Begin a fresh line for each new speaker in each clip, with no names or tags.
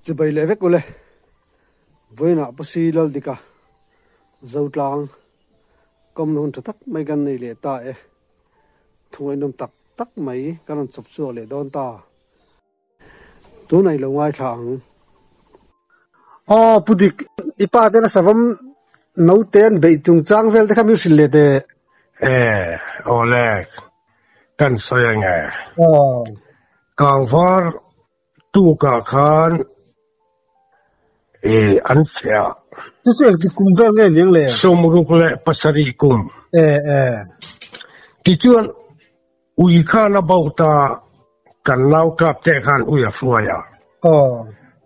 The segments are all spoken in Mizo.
Chibai leh vek ule. Vawiinah Pusi Laldika Zotlang kawmna hun tha tak mai kan nei leh ta e. Thungainawm tak tak mai kan rawn chawp chhuak leh dawn ta. Tunah i lo ngaithla ang. Aw Pu Dik, i pa tena savawm naute an beih chungchang vel te kha min hrilh leh teh.
E, aw le, kan sawi ange.
Aw.
Kangvar tukah khan e an fiah.
Chu chu engtik kum vel nge niang le?
67 kum.
E e.
Tichuan Ui khan a bo ta, kan nau kap te khan ui a hruai a.
Aw.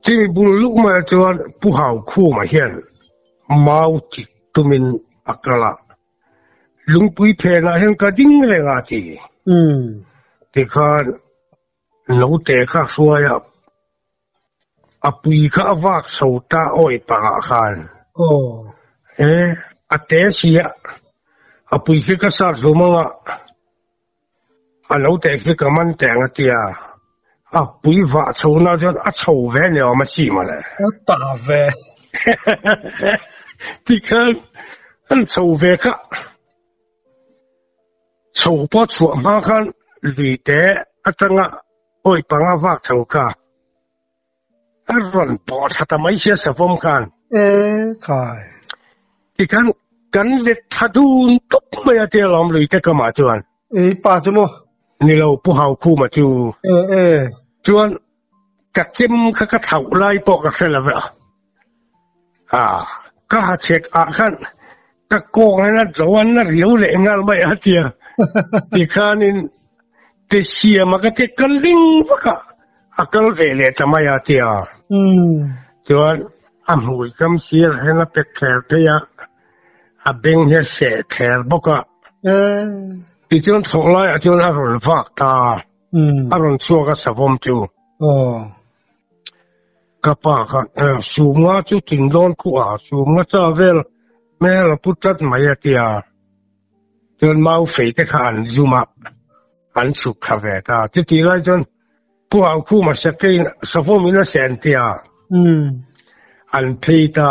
Chimi bul luk mai chuan Pu Hau Khuma hian mau tik tumin a kal a. Lungpui phenah hian ka ding reng a ti.
Umm.
Tikhan naute kha hruai a, a pui kha a vak chho ta awi pangah khan.
Aw.
E, a te si a, a pui khi ka sat hlum anga, a naute khi ka man teh ang a ti a, a pui vah chho na chuan a chho ve ni awm a chi mawle.
A ta ve.
Tikhan an chho ve kha. Chho pawh chhuah hma khan lui te atanga awi panga vak chho kha a rawn pawh thla ta mai sia savawm khan.
E khai.
Tikhan kan let thla dun tawp mai a tia lawm lui te kamah chuan.
E pa chu maw?
Ni lo Pu Haukhuma chu.
E e.
Chuan ka chem kha ka thlauh lai pawh ka hre lo ve a. A ka ha chhek ah khan ka kawng hian a zo a na riau leh nghal mai a tia tikhanin te siam a ka tia ka ling vak a a kal ve leh ta mai a tia chuan a hmui kam sir hian a pe kher phei a a beng hi a seh kher bawk a tichuan thlawh laiah chuan a rawn vak ta a rawn chhuak a savawm chu. Ka pa kha Sumnga chu tin dawn khuh a, Sumnga cha vel hmel a pu tlat mai a tia. Chuan mau fei te kha an zum a, an chhuk thla ve ta. Chutih lai chuan Pu Haukhuma sakeiin savawm in a sen tia an phei ta.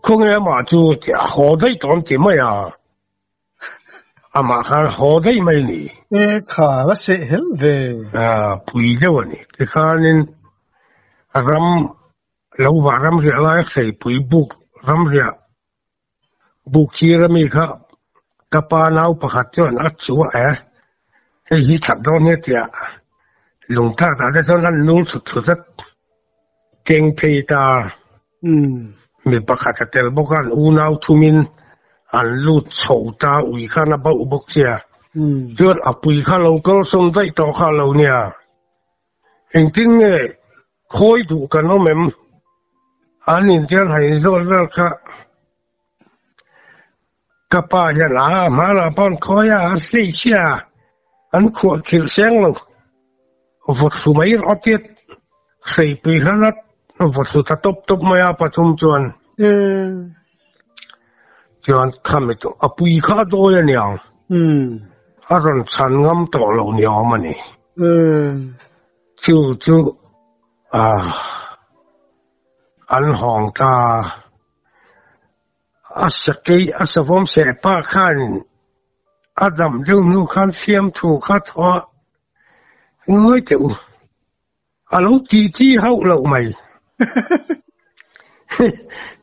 Khawnge amah chu a haw daih tawh an ti mai a. Amah khan haw daih mai ni.
E kha la seh hel ve.
A pui deuh a ni. Tikhanin ram lo vah ram riah lai a hreipui buk ram riah buk thir ami kha ka pa nau pakhat chuan a chu a e hei hi that dawn hi tia lungthak dah te chuan an nul thut thut a keng phei ta. Mi pakhat a tel bawk a, an unau thumin an lut chho ta, ui khan a bauh bawk che a. Chuan a pui kha lo kal sawn daih tawh kha a lo nia. Engtin nge khawi duh kan awm em? An intial han inzawt vel kha ka pa hian a hmanah pawh an khawi a, a hlei chhia a, an khuah khilh seng lo. Vawt thlu mai rawh a tiat hreipui hlan a vawt thlu ta tawp tawp mai a pathum chuan chuan khami chu a pui kha a dawi a niang a rawn chhan ngam tawh lo ni awm a ni chu chu an hawng ta a sakei a savawm seh pa khan A dam deuh hnu khan fiamthu kha thaw ngawi teh u. A lo tih chi hauh loh mai.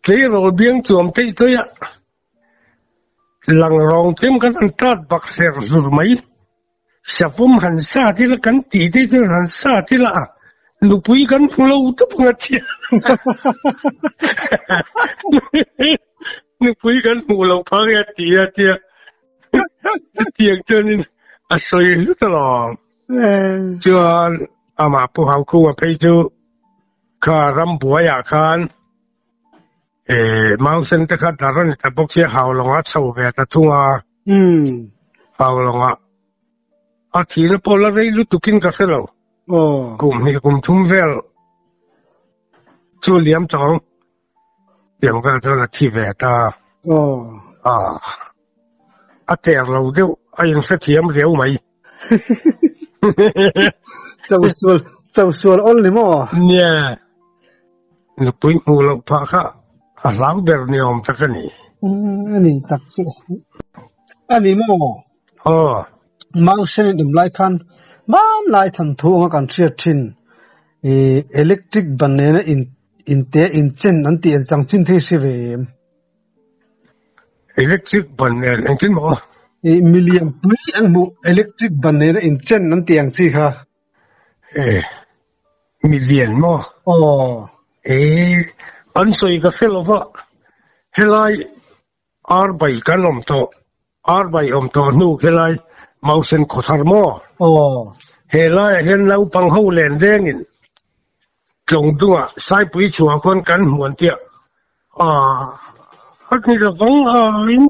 Tleirawl biang chuam teih tawih a, lang rawng chem khan an tat bak ser zur mai. Savawm han sat ila kan tih te chuan han sat ila a, nupui kan hmu lo tawp ang a tia. Nupui kan hmuh loh phah nge a ti a tia. Chutiang chuanin a sawi hlut alawm. Chuan amah Pu Haukhunga phei chu kha rambuaiah khan Mausen te kha dar a ni ta bawk sia Haulawngah a chho ve ta thung a. Haulawngah a thihna pawh la rei lutukin ka hre lo. Kum hnih kum thum vel chu liam tawh ang. Tiang vel chuan a thi ve ta. A ter lo deuh a inhrethiam riau mai.
Cho sual, cho sual awl ni maw?
Nia. Nupui hmuh loh phah kha a hlau ber ni awm tak a ni.
A ni tak chu a ni maw?
Aw.
Mausen in awm lai khan hmanlai thanthu anga kan hriat thin electric ban nena inte inchen an tih ang chang chin thei hre ve em?
Electric ban nen engtin maw?
Milian pui an hmuh electric ban nena inchen an tih ang chi kha.
E, milian maw?
Aw.
E, an sawi ka hre lova, helai arbai kan awm tawh, arbai awm tawh hnu khelai Mausen khawthar maw?
Aw.
Helaiah hian naupang ho len vengin tlawng dungah Saipui chhuah khawn kan hmu an tia. A, a ni lovang a, in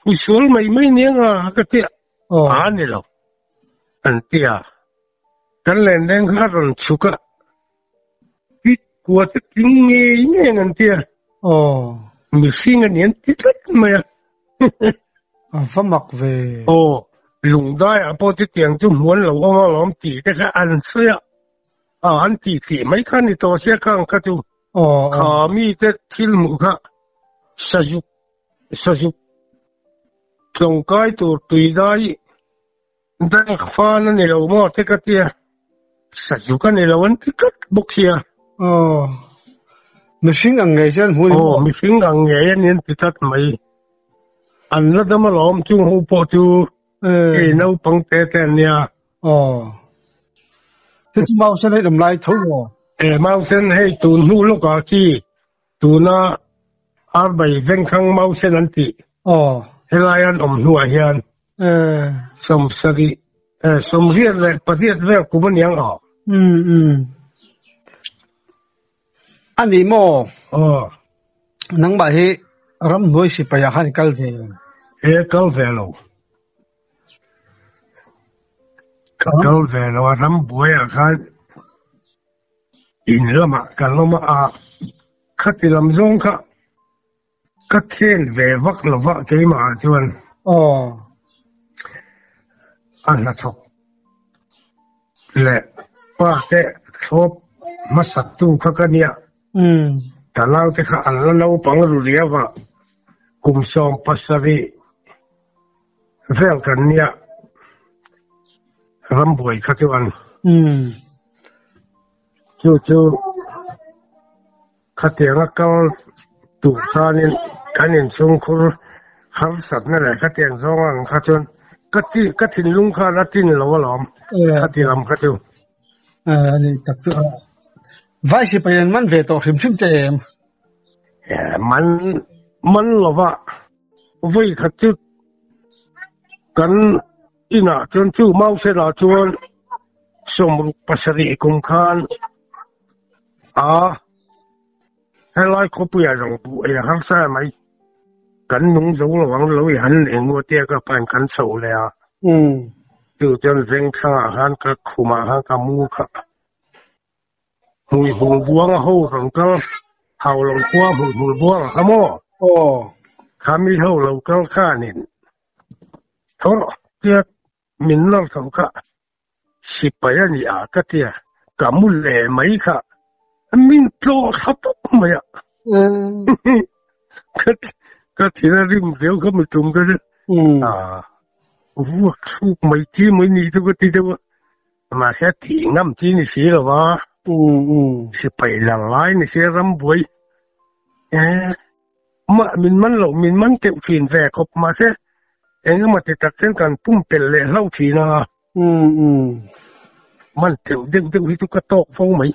misual mai mai nia nga ka tia.
Aw.
A ni lo an tia. Kan len leng kha a rawn chhuk a, i kua te tling ngei ngei an tia.
Aw.
Mihring a ni an ti tlat mai a.
A va mak ve.
Aw, lungdaiah pawh chutiang chu hmuan lo awm alawm tih te kha an sawi a. A, an tih tih mai kha ni tawh sia khang kha chu.
Aw.
Kha mite thil hmuh kha sazuk Sazuk tlawngkai tur tui dai dak fan a ni lo maw te ka tia, sazuk a ni lo an ti tlat bawk sia.
Aw, mihring ang ngei chuan hmu ni maw?
Aw, mihring ang ngei a ni an ti tlat mai. An la dam alawm chung ho pawh chu hei naupang te te an nia.
Aw, chu chu Mausen hei awm lai tho maw?
E, Mausen hei tun hnu lawkah khi Tuna Arbai Vengthlang Mausen an tih helai an awm hnuah hian sawmsarih sawmriat leh pariat vel kum a niang aw.
A ni maw?
Aw.
Nangmah hi ramhnuai sipai ah khan i kal ve em?
E kal ve lo. Ka kal ve lo a rambuai ah khan In lamah ka lawm a, khati lam zawng kha ka then ve vak lo va keimah ah chuan a hnathawk leh pa te thlawp hmasak tu kha ka nia. Ka naute kha an la naupang ru riau a, kum 70 vel kan nia rambuai kha chuan chu chu khatianga kal tur khanin kan inchhungkhur harsatna leh khatiang zawng ang kha chuan ka ti ka thinlung khan a tin lo alawm khati lam kha chu.
Ani tak chu vai sipai an man ve tawh hrim hrim che em?
Man man lova Vawi khat chu kan inah chuan chu Mausenah chuan 67 kum khan a helai khawpuiah zawng buh ei a harsa mai. Kan nung zo lo ang lo i han eng maw tia ka pain kan chho leh a. Chu chuan vengthlangah khan ka khumah khan ka mu kha. Hmuihmul buanga ho rawn kal hau lo khua hmuihmul buanga kha maw?
Aw.
Kha mi ho lo kal khanin tho rawh tia min nawr tho kha sipai a ni a ka tia ka mu leh mai kha min tlawh thla tawp mai a. Ka thin a rim viau kha mi tum ka tia. Vuak thluk mai chi mai ni chu ka ti deuh a. Mahse tih ngam chi ni si lo va, sipai la lai ni si rambuai mah min man loh min man teuh thin ve khawp mahse engemaw ti tak chuan kan pumpelh leh hlauh thin a, man teuh deuh deuh hi chu ka tawk fo mai.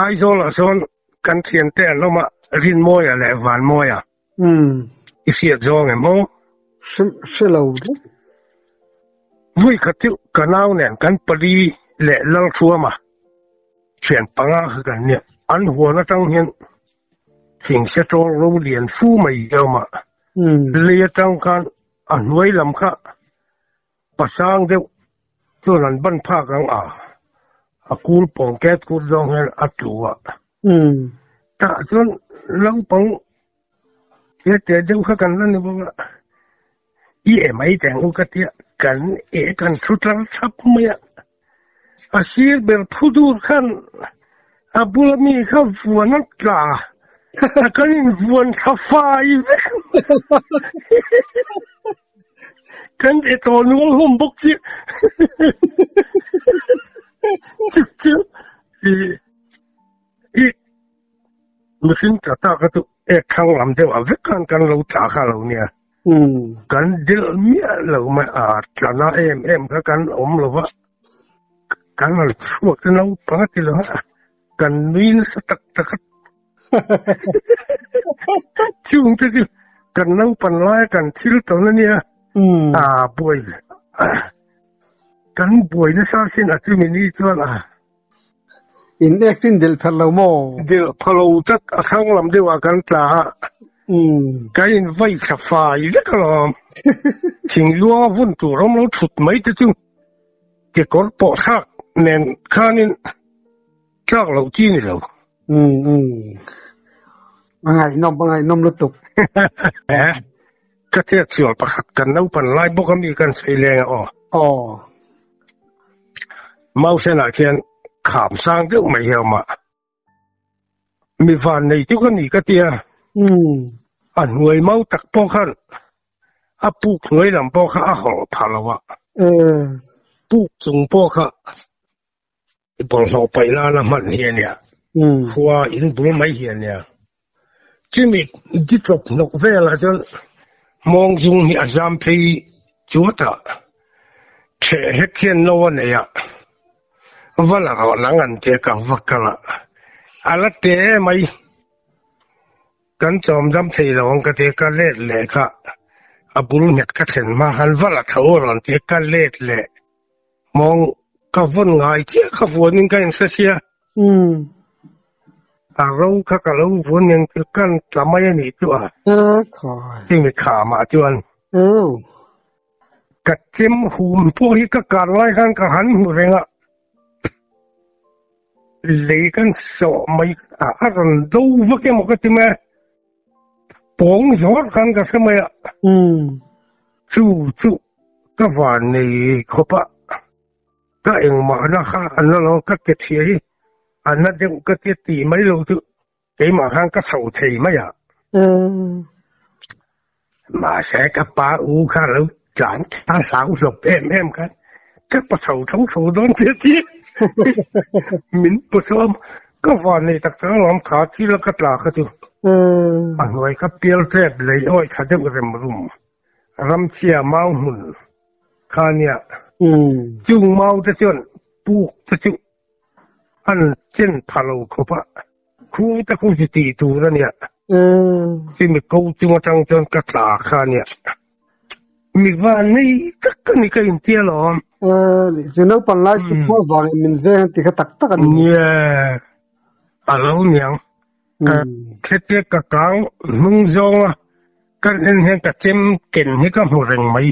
Aizawlah sawn kan thiante an awm a, Rinmawia leh Vanmawia. I hriat zawng em aw?
Hre lo vek.
Vui khat chu ka nau nen kan pali leh Lalthuama thian panga kha kan nia. An huan atang hian thingse tawl ro lian fu mai hi a awm a. Lei atang khan a hnuai lam kha pasang deuh chuan an ban phak ang a, a kul pawng ket kut zawng hian a tlu a. Tah chuan naupang he teh deuh kha kan la ni bawk a, i e mai teh ang u ka tia, kan e kan thu tlar thap mai a, a sir ber phu dur khan. A bula mi kha vuan a tla a kan in vuan thla fai vek kan e tawh nual hlawm bawk chi chu chu i i mihring tla ta kha chu ek thlang lam deuh ah vek khan kan lo tla kha lo nia kan dil miah lo mai a tla na em em kha kan awm lo va. Kan rawn chhuak chu naupang a ti lo a, kan nui nasa tak tak a. Chung te chu kan naupan laia kan thil tawn a nia, a buai kan buai nasa sin a chumi ni chuan a.
In ek chin delh pherh lo maw?
Delh pha lo tak a thlang lam deuhah kan tla a, kan in vai thla fai vek alawm. Thingluanga vun tur awm lo thut mai te chu. Kekawr pawh thlak nen khanin tlak loh chi ni lo.
Umm umm. A ngaihnawm a ngaihnawm lutuk.
Eh, ka chet sual pakhat kan naupan lai bawk a mi kan sawi leng a aw.
Aw.
Mausenah khian kham sang deuh mai hi a awm a. Mi van nei chu ka ni ka tia. A hnuai mau tak pawh khan a puk hnuai lam pawh kha a hawlh pha lo a. Puk chung pawh kha bawlhhlawh paih nana hman hi a nia. Khua in bul mai hi a nia. Chumi di tlawp hnawk velah chuan mawng zung hi a zam phei chuat a, theh hlek hian no a nei a, va la rawh nang an tia ka va kal a, a la te mai. Kan chawm dam thei lo ang ka tia ka let leh kha a bul nghet ka thlen hma khan va la tho rawn tia ka let leh. Mawng ka vawn ngai chiah ka vuanin ka inhre sia. A ro kha ka lo vuan nen chu kan tla mai a nih chu a. Chumi khamah chuan ka chem hum pawh hi ka kar lai khan ka han hmu reng a. Lei kan sawh mai a, a rawn do vak emaw ka ti mai a. Pawng zawr khan ka hre mai a. Chu chu ka van nei khawp a, ka engmahna kha an la lo, ka ke chhia hi a na deuh ka tia tih mai lo chu keimah khan ka chho thei mai a. Mahse ka pa u kha lo tlan thla hlau hlawp em em khan ka pa chho tho tho dawn tia tia min pu chuam ka van nei tak tak alawm kha thil a ka tla kha chu a hnuai ka pial tep lei awi tha deuh rem rum. Ramchhia mau hmun kha nia. Chung mau te chuan puk te chu an chen pha lo khawp a, khu te khu chu tih tur a nia. Chumi ko chung atang chuan ka tla kha nia. Mi van nei tak ka ni ka intia alawm.
Chu naupang lai chu khual vangin min veng an ti kha tak tak a ni.
Nia, a lo niang. Ka thlete ka kang hnung zawng a. Kan en hian ka chem ken hi ka hmu reng mai.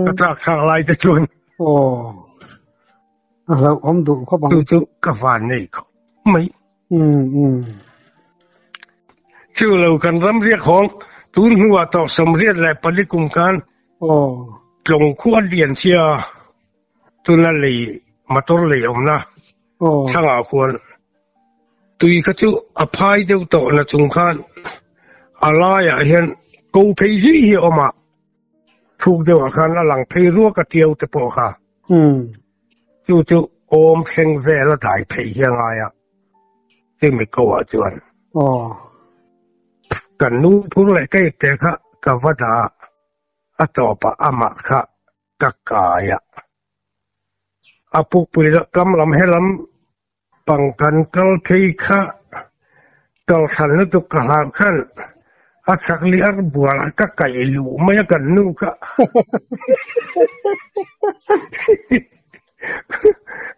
Ka tlak thlak lai te chuan.
Aw. A hlauhawm duh khawp ang.
Chu chu ka van nei khawp mai. Chu lo kan ram riak hawng tun hnuah tawh 84 kum khan
Aw.
Tlawng khu a lian sia tuna lei motor lei awmna thlangah khuan tui kha chu a phai deuh tawh na chung khan a laiah hian ko phei zui hi a awm a, thuk deuhah khan a lang phei ruak a tiau te pawh kha chu chu awm thleng vel a dai phei hi a ngai a chumi ko ah chuan kan nu phur leh ka ipte kha ka va dah a, a tawpah amah kha ka kai a. A pukpui lah kam lam helam pang kan kal phei kha kal thlan lutuk ka hlau khan a chak li ar bual ah ka kaih luh mai a kan nu kha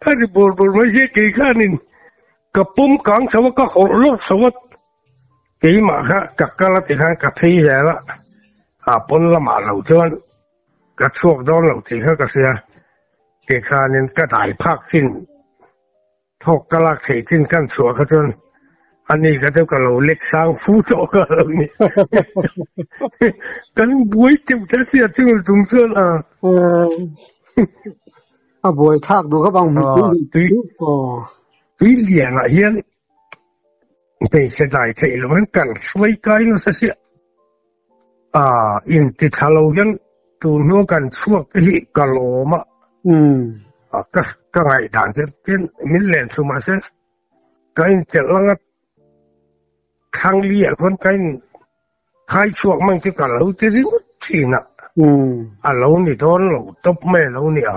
a ri bur bur mai sia kei khanin ka pawm kang chho a ka hawrh lawk chho a keimah kha ka kal a tikhan ka phei zel a a pawn lamah lo chuan Ka chhuak dawn loh tih kha ka hria. Tikhanin ka dai phak chin, thawk ka lak theih chin kan chhuah kha chuan ani kha chu ka lo lek sang fu tawh ka lo ni. Kan buai teuh ta sia chu tum chuan a.
A buai thlak duh khawp ang.
Tui. Tui lianah hian hmeichhe dai theih loh hian kan hruai kai nasa sia. A inti tha lo hian tun hnua kan chhuak te hi ka lawm a. Ka ka ngaihdan te tin min len thu mahse ka intelh anga thlang li ah khuan ka in khai chhuak mang chu ka lo ti ringawt thin a. A lo ni dawn lo tawp mai a lo ni a.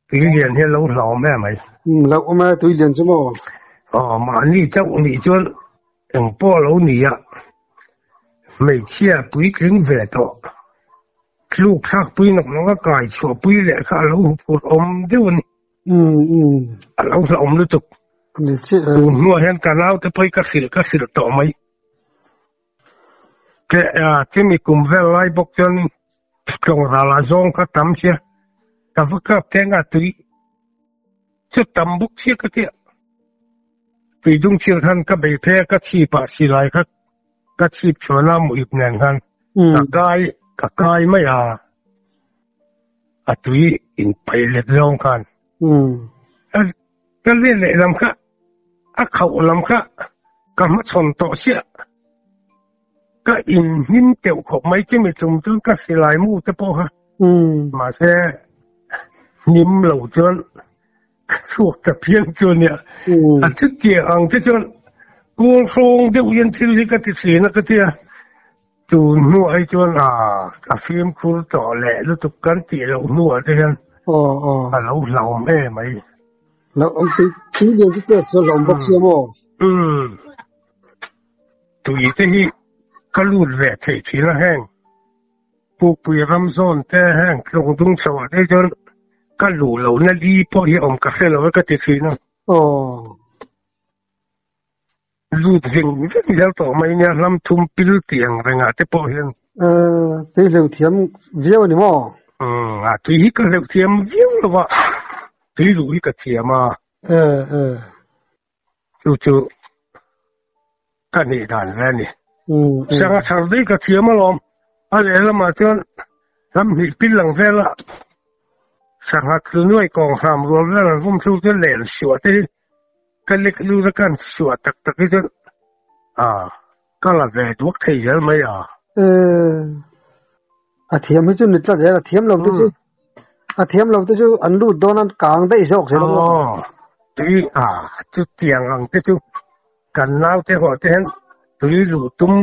Tui lian hi a lo hlauhawm em mai.
Hlauh awm e tui lian chu maw?
Aw mahni chauh nih chuan eng pawh a lo ni a, hmeichhia puitling ve tawh tluk thlak pui nawk nawk a kai chhuah pui leh kha a lo huphurh awm deuh a ni. A lo hlauhawm lutuk. Tun hnuah hian ka naute pawh hi ka hrilh ka hrilh tawh mai. Chumi kum vel lai bawk chuan tlawng ral ah zawng kha tam sia, ka va kap te anga tui chu tam bawk sia ka tia. Tui dung chhir khan ka bei phei a, ka chhip ah silai kha ka chhip chhuan a muip nen khan ka kai ka kai mai a, a tui in paih let zawng khan. Ka len lehlam kha a khauh lam kha ka hmachhawn tawh chiah. Ka inhnim teuh khawp mai chumi tum chuan ka silai mu te pawh kha mahse hnim lo chuan ka chhuak ta phian chu ania. A chutiang ang te chuan kawl hrawng deuh hian thil hi ka ti thin a ka tia. Tun hnuah hi chuan a fimkhur tawh leh lutuk kan tih loh hnuah te hian a lo hlauhawm em mai.
Hlauhawm tui tui lian chu chet sual hlauhawm bawk sia maw?
Umm tui te hi ka lut ve theih thin a heng Pukpui ram zawn te heng tlawng dung chho ah te chuan ka luh lohna li pawh hi awm ka hre lo e ka ti thin a.
Aw.
Lut veng veng zel tawh mai nia hlam thum pil tih ang rengah te pawh hian.
Tui hleuh thiam viau a ni maw?
Umm a tui hi ka hleuh thiam viau lo a, tui luh hi ka thiam a. Chu chu ka nih dan ve a ni. Sanga thar daih ka thiam alawm, a lehlamah chuan hlam hnih pil ang vela sangha tlu nuai kawng hram rual vel an vawm thlu chu len suah te hi Ka lek lut a kan suah tak tak hi chuan a ka la ve duak thei zel mai a.
A thiam hi chu ni tlat zel, a thiam lo te chu a thiam lo te chu an lut dawn an kang daih zawk zel a maw.
Aw tui a chutiang ang te chu kan naute ho te hian tui luh tum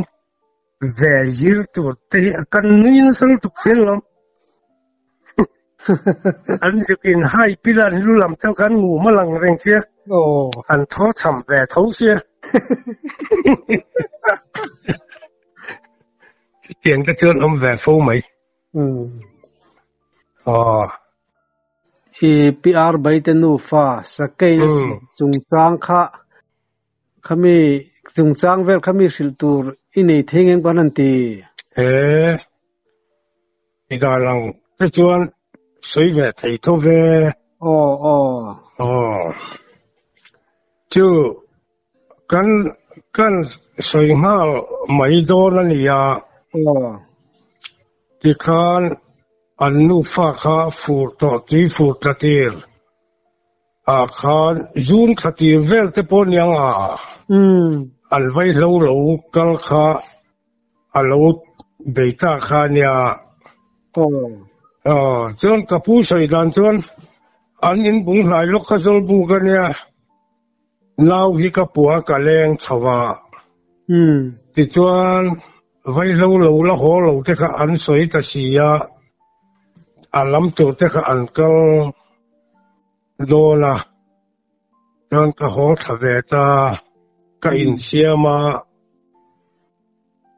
ve zir tur te hi a kan nui nasa lutuk thin lo. An zukin hai pila an lu lam chauh khan ngum a lang reng sia. An thaw tham ve tho sia. Chutiang te chuan awm ve fo mai. Aw.
I PR Baite nufa Sakei chungchang kha Khami chungchang vel khami hrilh tur i nei thei ngem kan han ti?
He i dan ang te chuan sawi ve thei tho ve.
Aw aw.
Aw. Chu kan kan sawi nghal mai dawn a nia.
Aw.
Tikhan an nufa kha fur tawh tui fur tla tir. Ah khan June thla tir vel te pawh niang a, an vaihlo lo kal kha a lo bei ta kha nia. Aw, chuan ka pu sawi dan chuan an in bung hlai lawk kha zawl buk a nia, nau hi ka pua ka leng chho a, tichuan vaihlo lo la haw lo te kha an sawi ta si a, a lam tur te kha an kal. Dawn a, chuan ka haw thla ve ta, ka insiam a,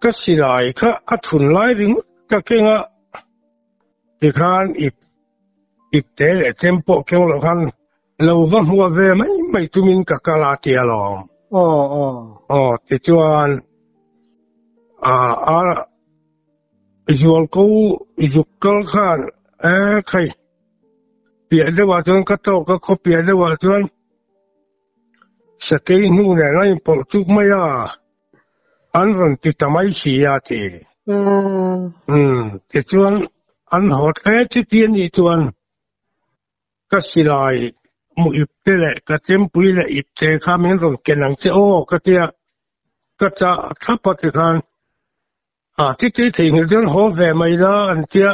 ka silai kha a thun lai ringawt ka keng a, tikhan ip ip te leh chem pawh keng loh khan lo va hmuah ve mai mai tumin ka kal a tia lawm.
Aw aw.
Aw tichuan a a zualko zuk kal khan e khai. Piah deuhah chuan ka tawk a, khaw piah deuhah chuan sakei hnu nen a inpawlh chuk mai a, an rawn ti ta mai si a ti. Umm, tichuan an haw hle chuti a nih chuan ka silai. mu ip te leh ka chempui leh ip te kha min rawn ken ang che aw ka tia ka chah thlap a tikhan a titi theihnghilh chuan haw ve mai la an tia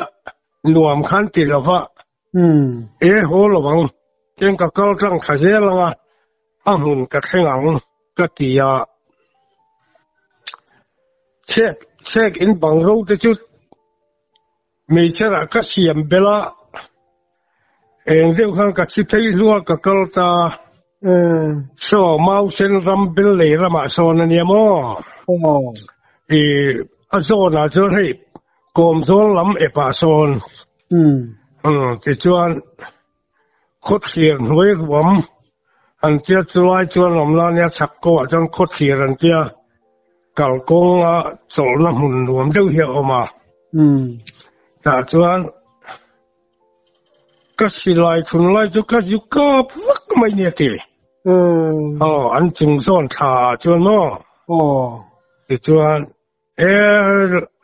nuam khan ti lo va e haw lo ang chuan ka kal tlang thla zel ang a a hmun ka thleng ang ka ti a chhek chhek in bang ro te chu Hmeichherah ka siam belh a, eng deuh khan ka thi phei hlua ka kal ta. Saw Mausen ram bel lei ramah sawn a nia maw? I a zawnah chuan hei Kawmzawl lam epah sawn. Tichuan khawthlir hnuai ruam an tia chulai chuan awm la nia chhak ko ah chuan khawthlir an tia kalkawnga chawlhna hmun nuam deuh hi a awm a tah chuan ka silai thun lai chu ka zu kap vak mai nia ti aw an chung zawn thla ah chuan maw tichuan e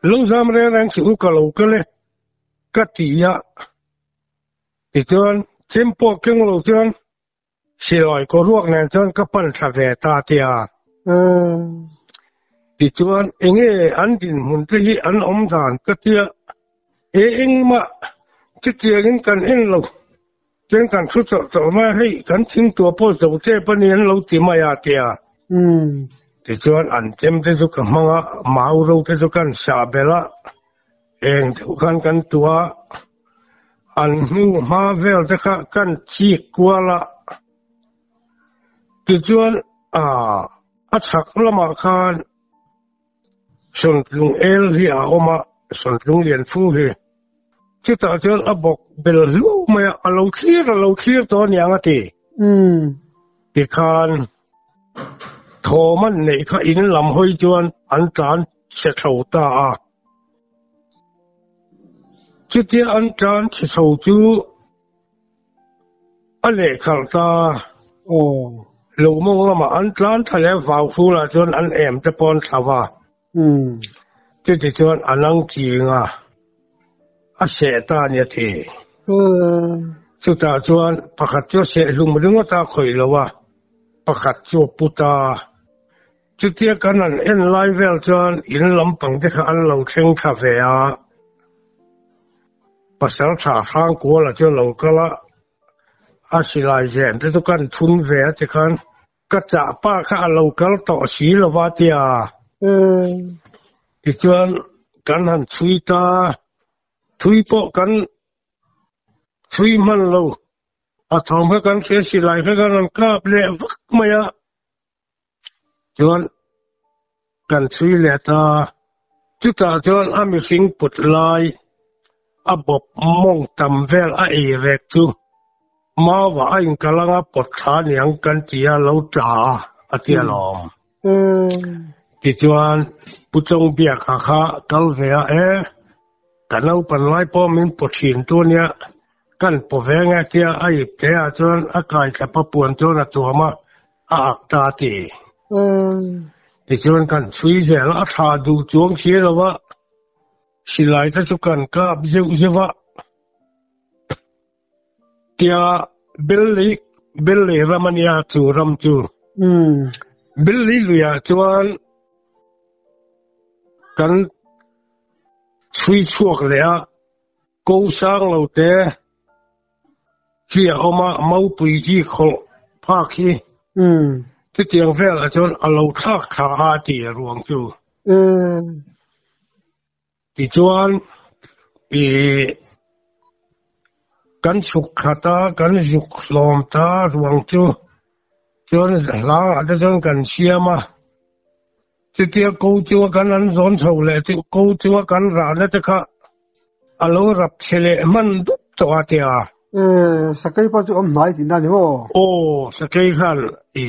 lo zam reng reng suh u ka lo kal e ka ti a. Tichuan, chem pawh keng lo chuan silai kaw ruak nen chuan ka pan thla ve ta tia. Tichuan, enge an dinhmun te hi an awm dan ka tia, e engmah chutiangin kan en lo, chuan kan thu chawrh chawrh mai a, hei kan thingtuah pawh zo tep a ni an lo ti mai a tia. Tichuan, an chem te chu ka hmang a, mau ro te chu kan sah belh a, Eng deuh khan kan tuah a, an hnu hma vel te kha kan chik kual a, tichuan a chhak lamah khan Sawntlung el hi a awm a, Sawntlung lian fu hi. Chutah chuan a bawk bel hluau mai a, a lo thlir a lo thlir tawh aniang a ti. Tikhan thawm an neih kha in lam hawi chuan an tlan chhe tho ta a. Chutia an tlan chhe chho chu a lehkhalh ta. Lo mawng lamah an tlan thla leh vau hrulah chuan an em te pawh an thla va. Chuti chuan a nang ching a, a seh ta a nia thi. Chutah chuan pakhat chu a seh hlum ringawt a khawih lo a, pakhat chu a pu ta. Chutia kan han en lai vel chuan in lampang te kha an lo thleng thla ve a, pasal tha Hrangkuala chu a lo kal a, a silai zen te chu kan thun ve a tikhan ka chah pa kha a lo kal tawh si lo va tia. Tichuan kan han chhui ta, thui pawh kan chhui hman lo, a thawm kha kan hria silai kha kan han kap leh vak mai a. Chuan kan chhui leh ta, chutah chuan a mihring put lai a bawp mawng tam vel a ei rek chu Maua a inkal anga pawt thla niang kan ti a lo tla a, a ti alawm. Tichuan Pu Chawngbiaka kha kal ve a, e, ka naupan lai pawh min paw thin tu ania, kan paw ve nge tia a ip te ah chuan a kai thlap a puan chuan a tuam a, a ak ta a ti. Tichuan kan chhui zel a, a thla duh chuang si lo va, silai te chu kan kap zeuh zeuh a. Tia Bellei Bellei ram a nia chu ram chu. Bellei luiah chuan kan chhui chhuak leh a, ko sang lo te. Khi a awm a, Maupui chi khawlh phak hi chutiang velah chuan a lo thlak thla a ti a ruang chu. Tichuan i kan chhuk khat a, kan zuk hlawm ta ruang chu chuan hlangah te chuan kan siam a, chutia ko chunga kan an zawn chho leh chu ko chunga kan rahna te kha A lo rap chhe leh hman dup tawh a tia.
E, sakei pawh chu awm hnai tih na ni maw?
Aw, sakei khan i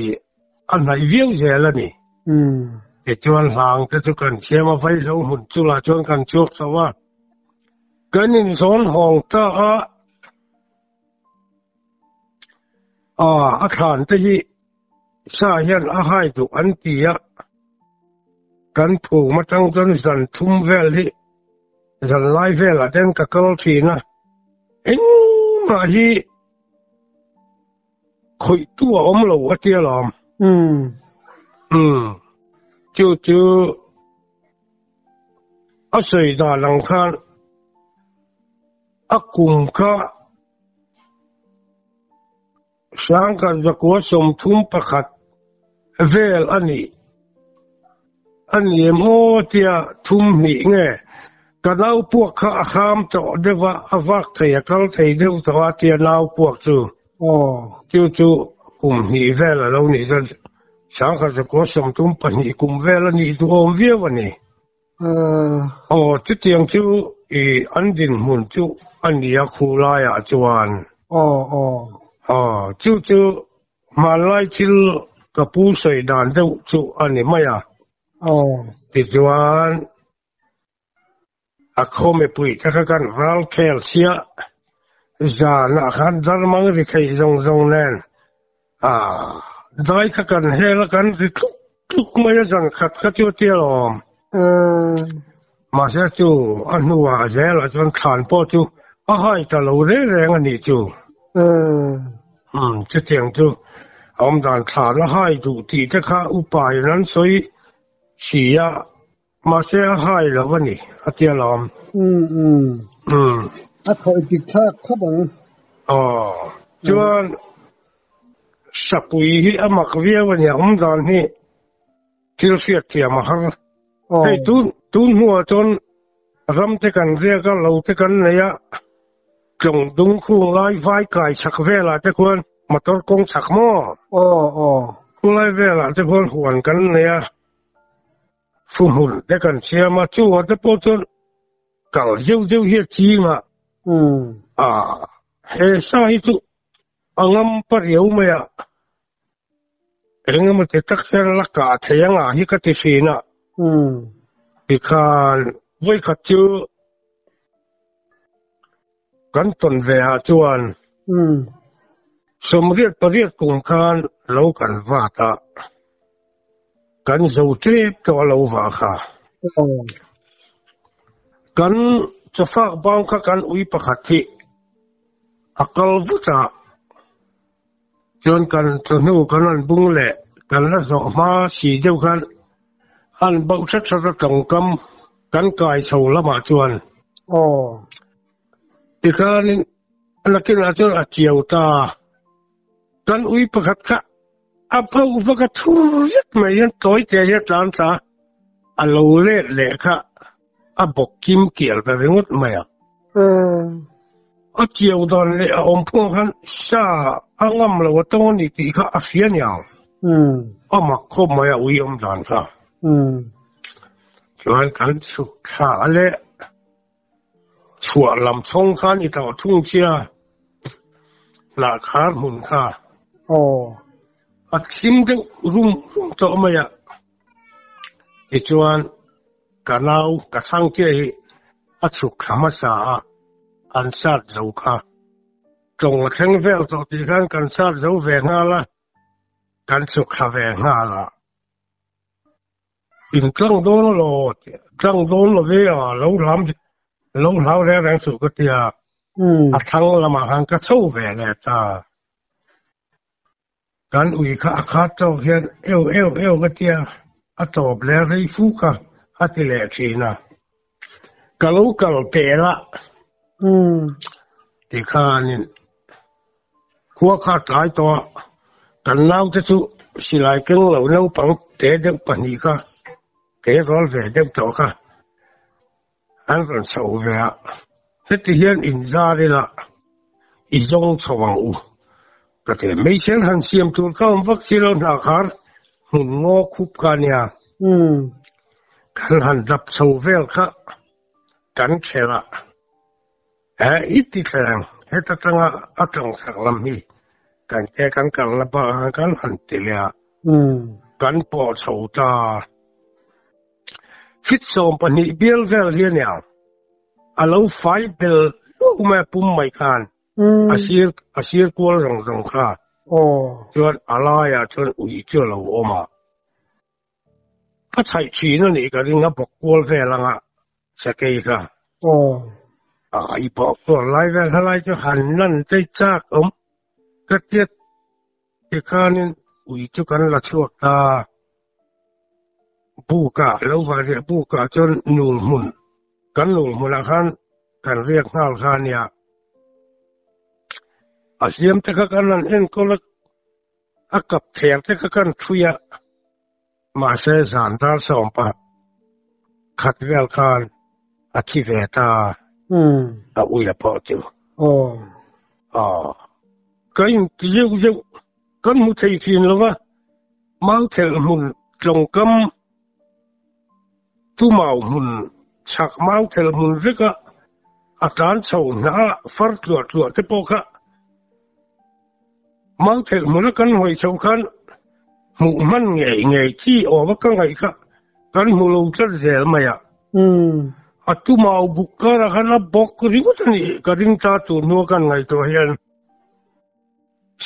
a hnaih viau zel a ni. Tichuan hlang te chu kan siam a, vaihlo hmun chulah chuan kan chhuak chho a. Kan inzawn hawng ta a, a thlan te hi sa hian a hai duh an ti a, kan phum atang chuan zan thum vel hi Zan lai velah ten ka kal thin a, engmah hi Khawihtu a awm lo a tia lawm. Umm. Chu chu a sawi dan ang khan a kum kha Sangkhat zakua 31 vel a nih a ni em aw tia thum hnih nge ka nau puak kha a kham tawh deuh a, a vak thei a kal thei deuh tawh a tia nau puak chu chu chu kum hnih vel a lo nih chuan Sangkhat zakua 32 kum vel a nih duhawm viau a ni. Aw chutiang chu i an dinhmun chu a ni a khu laiah chuan. Aw chu chu hmanlai thil ka pu sawi dan deuh chu a ni mai a. Tichuan a khaw mipui te kha kan ral khel chhia zanah khan darmang ri theih zawng zawng nen dai kha kan hel a kan ri tluk tluk mai a zan khat kha chu a tia lawm. Mahse chu a hnuah zelah chuan thlan pawh chu a hai ta lo reng reng a nih chu. Chutiang chu a awmdan thlan a hai duh tih te kha upa in an sawi si a. Mahse a hai lo a ni, a tia lawm.
Umm umm. A khawih dik thlak khawp ang.
Aw. Chuan Sapui hi a mak viau a nia, awm dan hi thil hriat thiam a har. Hei tun tun hnuah chuan ram te kan riak a, lo te kan nei a, tlawng dung khung lai vai kai chhak velah te khuan motor kawng chhak maw?
Aw aw.
Khulai velah te khuan huan kan nei a. Fuhmun te kan siam a, chungah te pawh chuan kal deuh deuh hi a ching a, he sa hi chu a ngam pa riau mai a, eng emaw ti tak hian la kah thei anga hi ka ti thin a, tikhan vawikhat chu kan tawn ve ah chuan 88 kum khan lo kan vat a, kan zo tep tawh a lo vah kha. Kan chawfak bang kha kan ui pakhat hi a kal vut a, chuan kan chawhnu kan han bung leh kan la zawh hma si deuh khan an bauh hret hret a tawngkam kan kai chho lamah chuan. Tikhanin nakinah chuan a chiau ta. Kan ui pakhat kha a bauh vak a thur zet mai hian tawi te hian tlan tla a lo let leh kha a bawk kim kial ta ringawt mai a. A chiau dan leh a awm phung khan sa a ngam lo a tawng a ni tih kha a hria niang. A mak khawp mai a ui awm dan kha. Chuan kan chhuk thla leh Chhuah lam chhawng khan i tauh thung chia hnah khar hmun kha a thim deuh rum rum tawh mai a. Tichuan ka nau ka thlang chiah hi a chhuk thla hmasa a, an sat zo kha. Tlawng a thleng vel tawh tih khan kan sat zo ve nghal a, kan chhuk thla ve nghal a. In tlang dawn elaw tlang dawn lo ve a, lo hlam lo hlau reng reng suh ka tia, a thlang lamah khan ka chho ve leh ta. Kan ui kha a khat tawk hian eu eu eu ka tia, a tawp leh rei fu kha a ti leh thin a. Ka lo kal pel a, tikhanin Khua kha tlai tawh a, kan naute chu silai keng lo naupang te deuh pahnih kha ke rual ve deuh tawh kha an rawn chho ve a, heti hian inzar ila i zawng chho ang u ka ti. Meichher han siam tur kha awm vak si lo hnakhar hmun ngaw khup kha a nia, kan han dap chho vel kha kan thelh a. He i ti thleng, heta tanga a tawng chak lam hi kan ke kan kal na bak ah kan han ti leh a, kan pawh chho ta. Fit 12 bial vel hi a nia, a lo fai bel luau mai a pum mai khan, a sir a sir kual zawng zawng kha, chuan a laiah chuan ui chu a lo awm a. A chhaih thin a nih ka ring a bawk kual vel anga sakei kha. A i pawh kual lai vel kha lai chu han lan chei chak awm ka tiat. Tikhanin ui chu kan la chhuak ta. Bukah lo vah riah bukah chuan nul hmun kan nul hmunah khan kan riak nghal kha a nia. A hliam te kha kan han enkawl a, a kap ther te kha kan thui a, mahse zan dar sawm pah khat vel khan a thi ve ta a ui a pawh chu. Aw. Ka inti zeuh zeuh kan hmu thei thin lo va, Mauthel hmun tlawngkam tu mau hmun chhak Mauthel hmun veka a tlan chho hna a far tluah tluah te pawh kha Mauthel hmuna kan hawi chho khan hmuh hman ngei ngei chi awm a ka ngaih kha kan hmu lo tlat zel mai a. A tu mau buk karah khan a bawk ringawt a nih ka ring ta tur hnua kan ngaihtuah hian.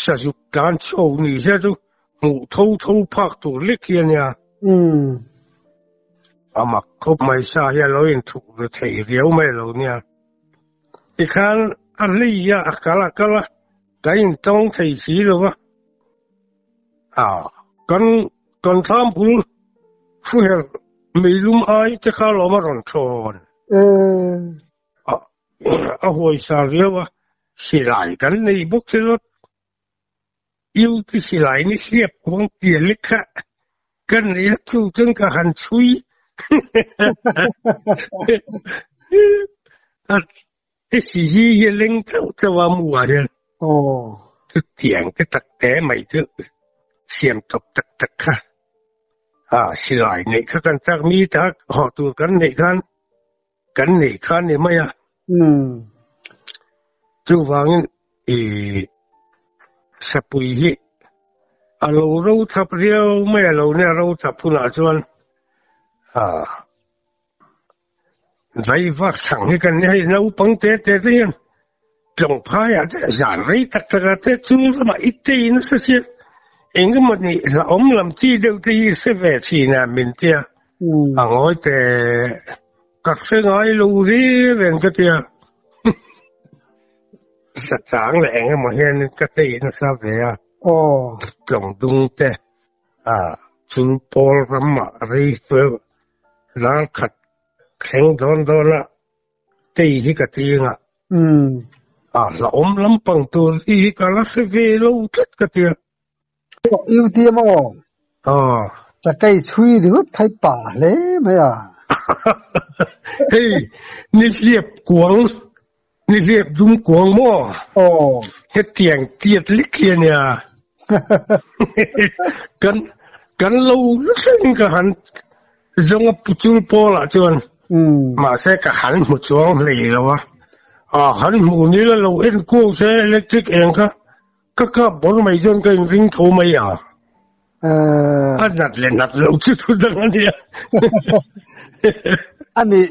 Sazuk tlan chho ni se chu hmuh tho tho phak tur lek hi a nia. A mak khawp mai sa hi a lo inthup ve thei riau mai lo nia. Tikhan a hlei a, a kal a kal a, ka intawng thei si lo va. A, kan kan thlam bul thuher meilum ai te kha lawm a rawn thawn. A, a huaisa riau a, silai kan nei bawk si lo. U te silai ni hriat kuang pian lek kha ka nei a chu chuan ka han chhui a te si hi hi a leng chauh chauh a mu ah hian chutiang te tak te mai chu siam tawp tak tak kha a silai neih kha kan chak mi tak haw tur kan neih khan kan neih kha a ni mai a. Chuvangin i sapui hi a lo ro thap riau mai a lo nia ro thap hunah chuan ah vai vak chhang hi kan ni hei naupang te te te hian tlawng phaiah te zan rei tak tak ah te chung ramah i tei nasa sia engemaw ni hlauhawm lam chi deuh te hi hre ve thin a min tia a ngawi te Ka hre ngai lo ri reng ka tia. Sachang leh eng emaw hian ka tei nasa ve a.
Aw.
Tlawng dung te a chul pawl ram ah rei fel ral khat thleng dawn dawn a tei hi ka ching a. A hlauhawm lampang tur hi ka la hre ve lo tlat ka tia.
U ti maw?
Aw.
Chakei chhui ringawt khai pa hle mai a.
Hei, ni hliap kuang, ni hliap dum kuang maw?
Aw.
Hetiang tiat lek hi a nia. Kan, kan lo thleng ka han zawng a puchul pawlah chuan. Mahse ka han hmu chuang hlei lo a. A han hmu ni la lo en kuau se electric eng kha. Ka kap bawr mai chuan ka inring tho mai a. A nat leh nat loh chu thu dang a nia.
A nih,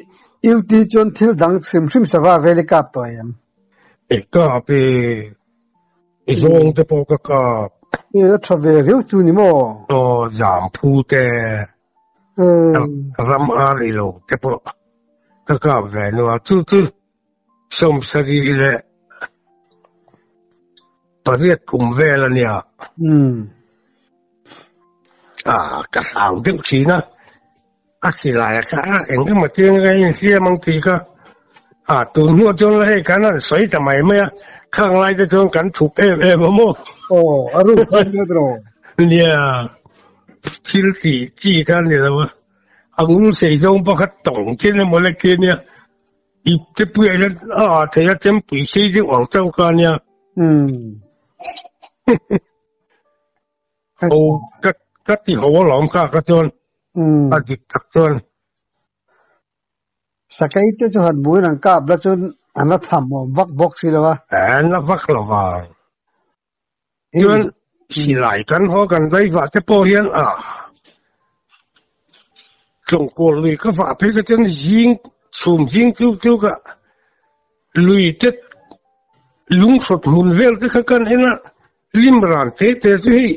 UT chuan thil dang hrim hrim sava vel i kap tawh em?
E kap e, i zawng te pawh ka kap.
E, a tha ve riau chu ni maw?
Aw, zam phu te, ram ar i lo te pawh ka kap ve nual. Chu chu 78 kum vel a nia. Ah, ka hlau deuh thin a. A silai a kha a, eng emaw chiang nge inhliam ang tih kha. Ah, tun hnuah chuan la hei kan han sawi ta mai mai a, khang lai te chuan kan thup em em a maw?
Aw, a ruk khan nia tiraw?
Nia, thil tih chi kha a ni lo a. A ngul sei zawng pakhat tawng chen emaw lek khi a nia. I te puiah hian a ah thei a chempui sei deuh ang chauh kha a nia. Ho ka ka ti ho alawm kha ka chuan a dik tak chuan.
Sakei te chu han buin an kap la chuan an la tham awm vak bawk si lo a.
An la vak lo vang. Chuan silai kan haw kan vei vah te pawh hian a tlawngkawl lui ka vah phei kha chuan zing chhum zing chu chu ka lui te lunghrut hmun vel te kha kan en a lim ran te te chu hei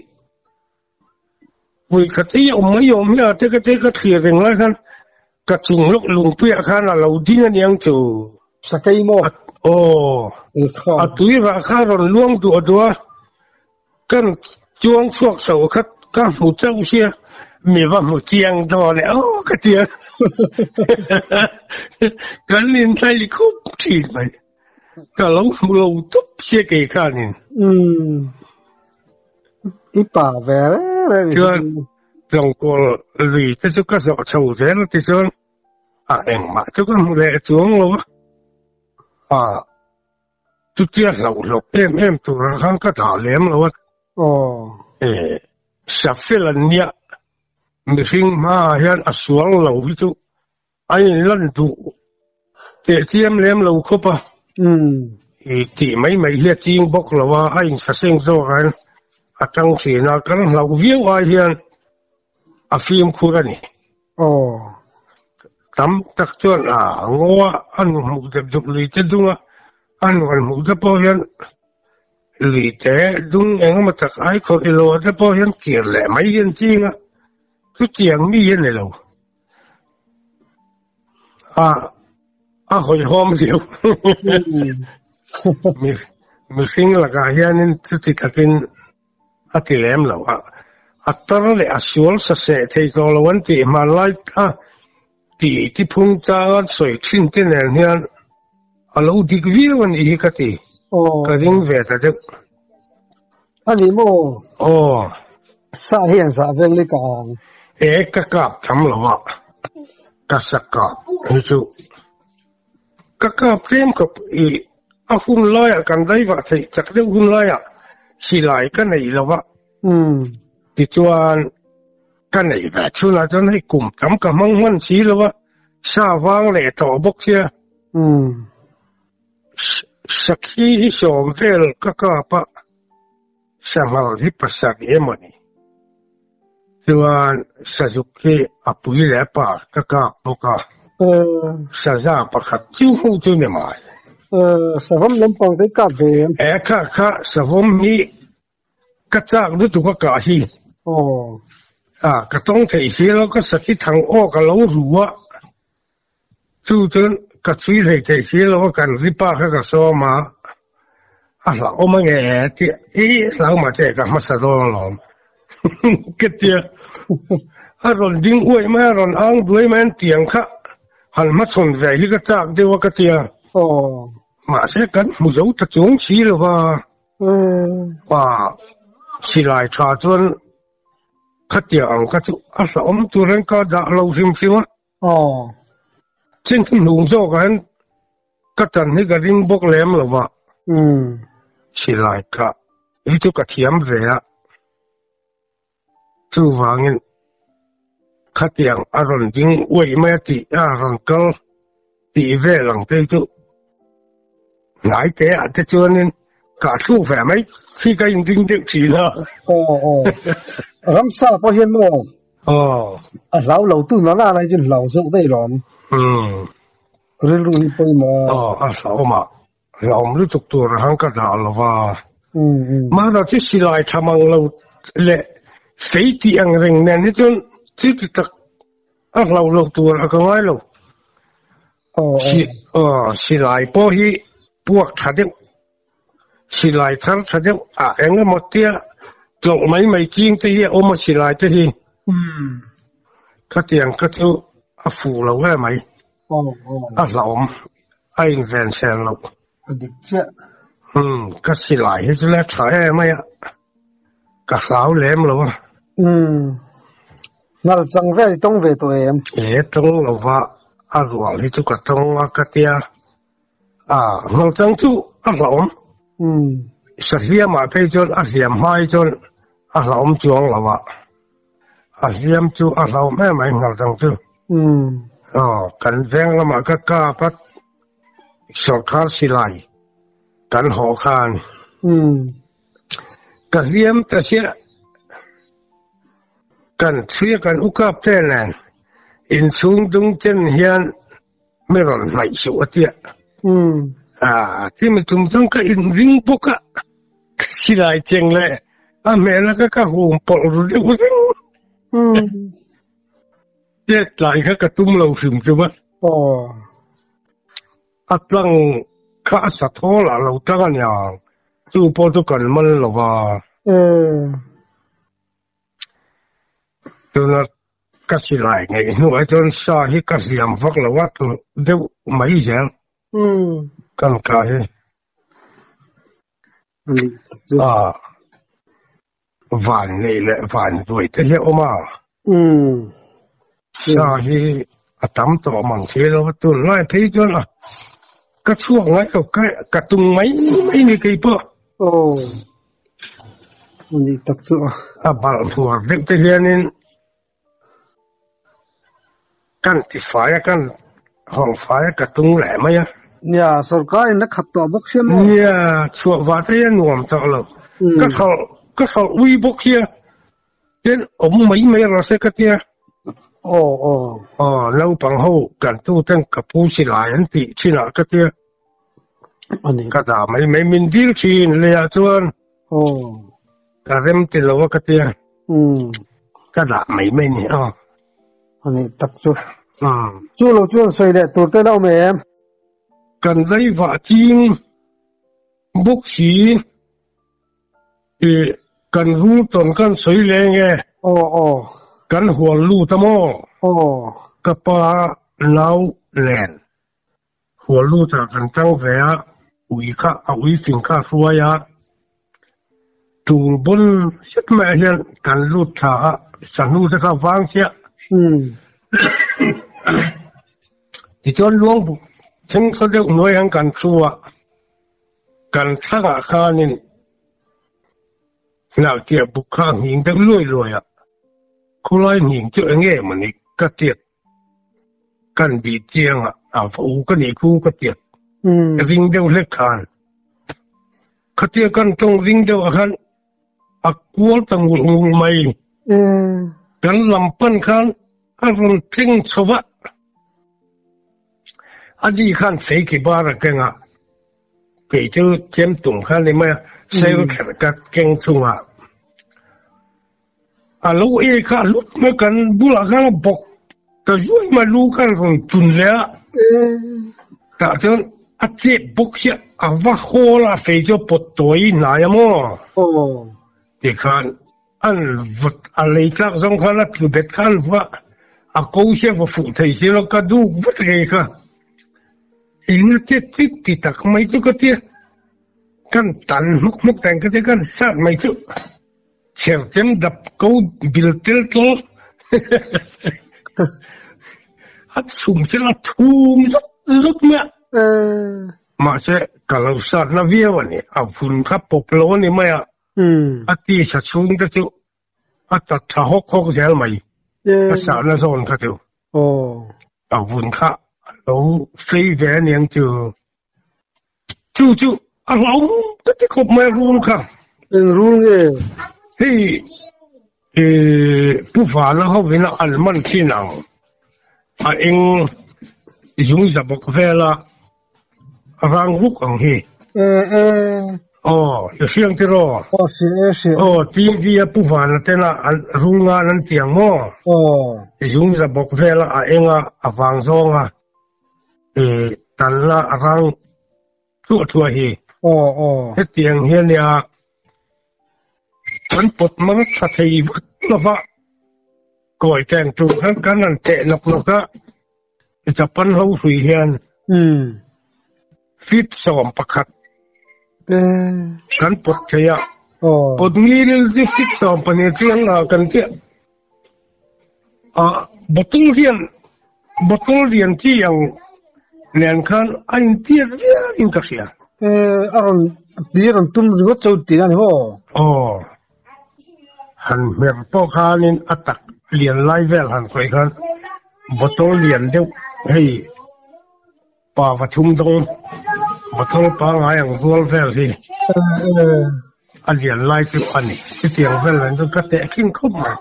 vawikhat ei a awm mai awm hi a te ka te ka thlir reng lai khan ka chung lawk lungpuiah khan a lo ding a niang chu.
Sakei maw?
Aw, a tui rah kha a rawn luang duah duah a, kan Chuang chhuak chho kha ka hmu chauh sia, mi va hmu chiang dawn e aw ka ti a. Kan inhnaih khup thin mai. Ka lo hmu lo tawp sia kei khanin.
Umm. I pa ve reng reng
i. Chuan Tlawngkawl lui te chu ka zawh chho zel a tichuan a engmah chu ka hmu leh chuang lo a. A. Chutia hlauhhlawp em em turah khan ka dah lem lo a.
Aw.
E, Safel an nia, mihring hmaah hian a sual lo hi chu a inlan duh tehchiam lem lo khawp a.
Umm.
I tih mai mai hi a ching bawk lo a, a insaseng zawk ah hian a tang thin a, kan hlauh viau ai hian a fimkhur a ni.
Aw.
Tam tak chuan a ngaw a, a nu hmuh dep dup lui te dung a, a nu an hmuh te pawh hian lui te dung eng emaw tak ai khawh i lo te pawh hian kir leh mai hi an ching a, chutiang mi a ni lo. A a hawihhawm riau. Mihring lakah hianin chuti takin A ti lem lo. A a tar leh a sual sa seh thei tawh lo an tih hmanlai a tih ti phung chang an sawi thin te nen hian a lo dik viau a nih hi ka ti.
Aw.
Ka ring ve ta deuh.
A ni maw?
Aw.
Sa hi an zah veng leh ka ang.
E ka kap tham lo a, ka sa kap hi chu Ka kap tlem khawp i a hun laiah kan daivah theih chak deuh hun laiah silai ka neih lo va. Tichuan ka neih ve chhunah chuan hei kum tam ka hmang hman si lo va, sa vang leh tawh bawk sia. Sakhi hi sawm vel ka kap a. Sanghal hi pasarih emaw ni? Chuan sazuk hi a pui leh a pa ka kak bawk a, saza pakhat chu ho chu ni mai.
Savawm lampang te i kap ve em?
E kha kha savawm hi ka chak lutuk a kah hi. A ka tawng theih si lo ka sakhi thang aw ka lo ru a. Chu chuan ka chhui hlei theih si lo a, kan ripa kha ka sawm a, a hlauhawm a nge tih i hlau mah che ka hmasa dawn alawm ka ti a, a rawn ding uaih mai a, rawn ang duai mai an tiang kha han hmachhawn ve hi ka chak deuh a ka ti a, mahse kan hmu zo ta chuang si lo va, pa silai tha chuan khatiang ang kha chu a hlauhawm tur hian ka dah lo hrim hrim a.
Aw.
Chin hnung zawkah hian ka tan hi ka ring bawk lem lo va.
Umm.
Silai ka hi chu ka thiam ve a. Chuvangin khatiang a rawn ding uaih mai a tih a rawn kal tih vel ang te hi chu hnai te ah te chuanin kah thluk ve mai khi ka inring deuh thin a.
Aw aw. Ramsa pawh hian maw
Aw.
A hlau lo tu na la lai chuan hlau zawk daih lawm.
Umm.
Rilru hi pawimawh a.
Aw, a hlauhawm a. Hlauhawm lutuk tur a hang ka dah lo va.
Umm umm.
Mahna chu silai tha mang lo leh fei tih ang reng nen hi chuan chuti tak a hlau lo tur a ka ngai lo.
Aw aw.
Si aw silai pawh hi puak tha deuh Silai thar tha deuh a eng emaw tia tlawlh mai mai ching te hi a awm a silai te hi. Khatiang kha chu a fuh lo em mai. A hlauhawm a inven sel loh.
A dik chiah.
Umm ka silai hi chu le tha em mai a, ka hlau lem lo a.
Umm ngal chang vel i tawng ve tawh em?
E tawng lo va, a rual hi chu ka tawng a ka tia. A hnawlchang chu a hlauhawm. Sahliamah phei chuan a hliam hma hi chuan a hlauhawm chuang lo a, a hliam chu a hlauhawm em mai hnawlchang chu. Aw, kan veng lamah ka kap a, sawrkar silai kan hawh khan ka hliam ta chiah. Kan chhuia kan u kap te nen inchhung dung chen hian Mi rawn hnaih suh a tia. A ti mi tum chuan ka inring bawk a, ka silai cheng leh a hmel a ka ka hum pawlh ru deuh reng. Chet tlai kha ka tum lo hrim hrim a. A tlang kha a sa thawl ah lo tlang a niang, chu pawh chu kan man lo va. Tuna ka silai ngeih hnuah chuan sa hi ka hliam vak lo a, tlu deuh mai zel kan ka hi. A van nei leh van duai te hi a awm a. Sa hi a tam tawh mang si lo a, tunlai phei chuan a ka chhuak ngai lo, ka tung mai mai ni kei pawh.
Aw, a nih tak chu a.
A balh hmuar deuh te hianin kan ti fai a, kan hawng fai a, ka tung leh mai a.
Nia, sorkar in a khap tawh bawk sia maw?
Nia, chhuah vah te hian nuam tawh lo. Ka thlawh, ka thlawh ui bawk sia. Tin, awm mai mai rawh se ka tia.
Aw, aw.
Aw, naupang ho kan tu ten ka pu silai an tih thinah ka tia. Ka dah mai mai min dil thin leiah chuan.
Aw.
Ka rem ti lo a ka tia. Ka dah mai mai ni aw.
A nih tak chu. Chu lo chuan sawi leh tur te la awm em?
Kan daivah ching bawk si. I kan rul tawn kan sawi leng e.
Aw aw.
Kan hual lut a maw?
Aw.
Ka pa nau nen hual lut ah kan tang ve a, ui kha a ui fing kha a hruai a, tul bawn zet mai ah hian kan lut thla a, sahnu te kha vang chiah. Tichuan luangbuk thengthaw deuh hnuai hian kan thu a. Kan thlangah khanin hnahtiah buk kha a nghing deuh luai luai a, khawlai nghing chu eng nge mawni ka tiat kan bih chiang a, a va u ka nih khu ka tiat ring deuh hlek khan. Khatia kan tawng ring deuh ah khan a kual ta ngul ngul mai. Kan lam pan khan a rawn tleng chho va. A ni khan feiki bar a keng a, kei chu chem tum kha ni mai a, sel kherh ka keng chungah a lo e kha a lut mai kan bulah khan a bawk ta zuai mai lu khan rawn tun leh a, tah chuan a chep bawk hian a va hawl a, fei chu a pawt tawi hnai a maw tikhan An vut a lei tlak zawng khan a tlu bet kha an vah a ko hi a va fuh thei si lo ka duk vat rei kha eng a che chik ti tak mai chu ka tia kan tan hmuk hmuk teng ka tia kan sat mai chu chher chem dap ko bil tel tlawng a chhum sela thum zut zut mai a mahse ka lo sat na viau a ni a vun kha pawp lo a ni mai a. A tisa chhung te chu a chat tha hawk hawk zel mai. A sahna zawn kha chu. A vun kha a lo fei ve aniang chu. Chu chu a hlauhawm ka ti khawp mai a rul kha.
Eng rul nge?
Hei Pu Vana hovin a an man thin ang. A eng zung za bawk vela Rang ruk ang hi. Aw, i hriang tiraw?
Aw, hria e, hria e.
Aw, TV a Pu Vana tena an rul ngan an ti ang maw?
Aw.
Zung za bawk vela a eng a, a vang zawng a, i talna a rang thuah thuah hi.
Aw, aw.
Hetiang hian nia kan pawt mar tha thei vak lova, kawi teng tur khan kan han teh nawk nawk a. Japan ho hrui hian feet 11 kan pawt thei a, pawt ngil chu feet 12 chu an la kan chiah. Ah, bottle hian bottle lian chi ang nen khan a intiat viau in ka hria.
A rawn ti a rawn tum ringawt chu tih a ni maw?
Aw, han hmer pawh khanin a tak lian lai vel han khawih khan Bottle lian deuh hei pa pathum dawng bottle pangngai ang rual vel hi a lian lai chu a ni. Chutiang vel nen chuan ka tehkhin khawp mai.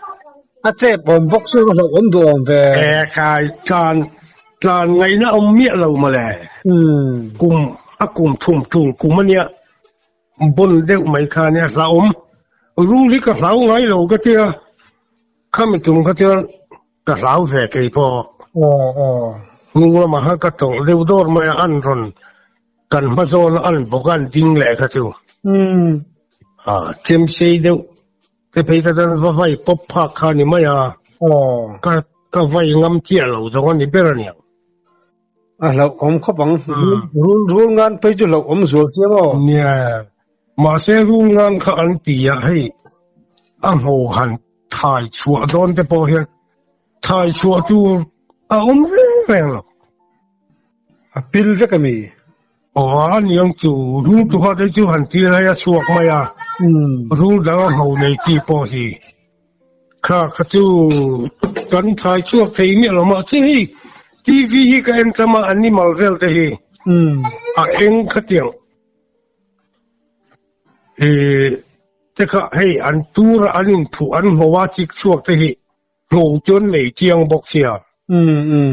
A chep awm bawk chu ka hlauh awm duh awm ve.
E khai tlan tlan ngaihna awm miah lo mawle. Kum a kum thum tul kum ania Bon deuh mai kha nia hlauhawm. Rul hi ka hlau ngai lo ka tia, khami tum kha chuan ka hlau ve kei pawh. Hnung lamah khan ka tawlh deuh dawr mai a, an rawn kan hma zawn a an bawk a an ding leh kha chu. Chemsei deuh te phei kha chuan va vai pawp phak kha ni mai a. Ka ka vai ngam chiah lo zawng a ni ber a niang.
A hlauh awm khawp ang. Rul rul ngan phei chu hlauh awm zual chiang aw.
Nia. Mahse rul ngan kha an ti a hei a ngho han thai chhuah dawn te pawh hian thai chhuah tur a awm reng reng lo.
A pil vek a mi?
Aw a niang chu rul tuha te chu han tir hei a chhuak mai a. Rul dang a ngho nei chi pawh hi. Kha kha chu kan thlai chhuak thei miah lo mahse hei TV hi ka en tam a animal vel te hi a eng khatiang ih te kha hei an tur a an inthuh an hmu a chik chhuak te hi hmu chu an nei chiang bawk sia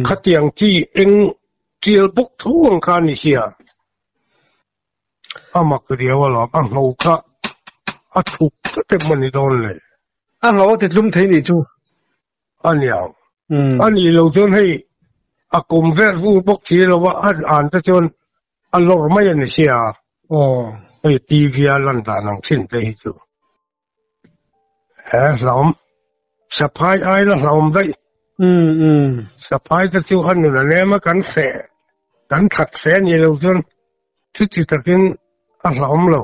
khatiang chi eng tial bawk tho ang kha a ni sia. A mak riau alawm, a ngho kha a thuk tlat em a ni dawn le?
A ngho a ti tlum thei nih chu.
A niang. A nih lo chuan hei a kum vel vur bawk si lo a, a an te chuan a lawr mai a ni sia.
Aw.
Hei TV a lan dan ang thin te hi chu. He hlawm, saphai ai la hlawm daih. Saphai te chu a nun a nem a, kan feh, kan that fe a nih loh chuan chuti takin a hlawm lo.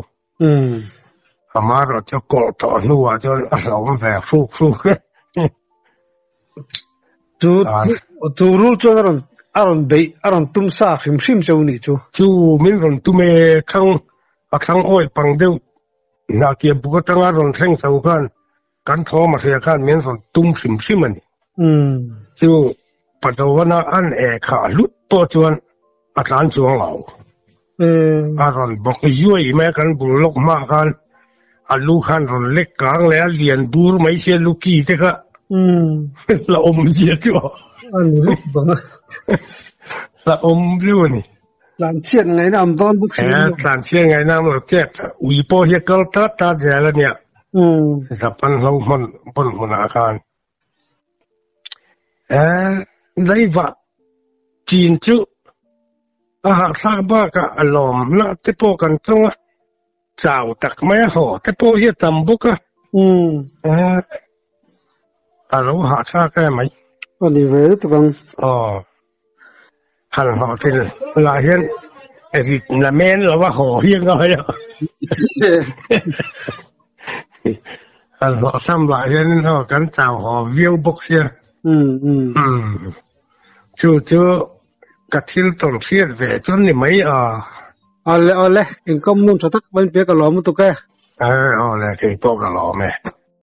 Amaherawh chu kawlh tawh hnuah chuan a hlawm ve hruk hruk e.
Chu chu rul chuan a rawn a rawn beih a rawn tum sa hrim hrim cheu nih chu.
Chu min rawn tum e, thlang a thlang awih pang deuh Hnahkiah buk atanga rawn thleng chho khan kan thawm a hria khan min rawn tum hrim hrim a ni. Chu Padowana an e kha a hlut pawh chuan a tlan chuang lo. A rawn bawk zuai mai a, kan bul lawk hmaah khan a lu khan rawn lek kang leh a, lian bur mai sia lu ki te kha la awm zia chu a.
A ni vek bang a.
La awm viau a ni.
Tlanchhiat ngaihna am dawn bawk si lo.
Eh, tlanchhiat ngaihna am lo tep. Ui pawh hi a kal tat tat zel a nia. Japan hlo hmun hmun hmunah khan. Eh, leiva chin chu a hahthlak bakah a lawmna te pawh kan tawng a. Chau tak mai a haw te pawh hi a tam bawk a. Eh, a lo hahthlak em mai.
A ni ve lutuk ang.
Aw. Han hlawhtlin lah hian rit na men lo a haw hi a ngai a. Han hlawhsam lah hian aw kan chau haw viau bawk sia. Chu chu ka thil tawn hriat ve chuan ni mai a.
Awle awle, inkawm nun tha tak mai in pek a lawm lutuk e.
Awle, keipawh ka lawm e.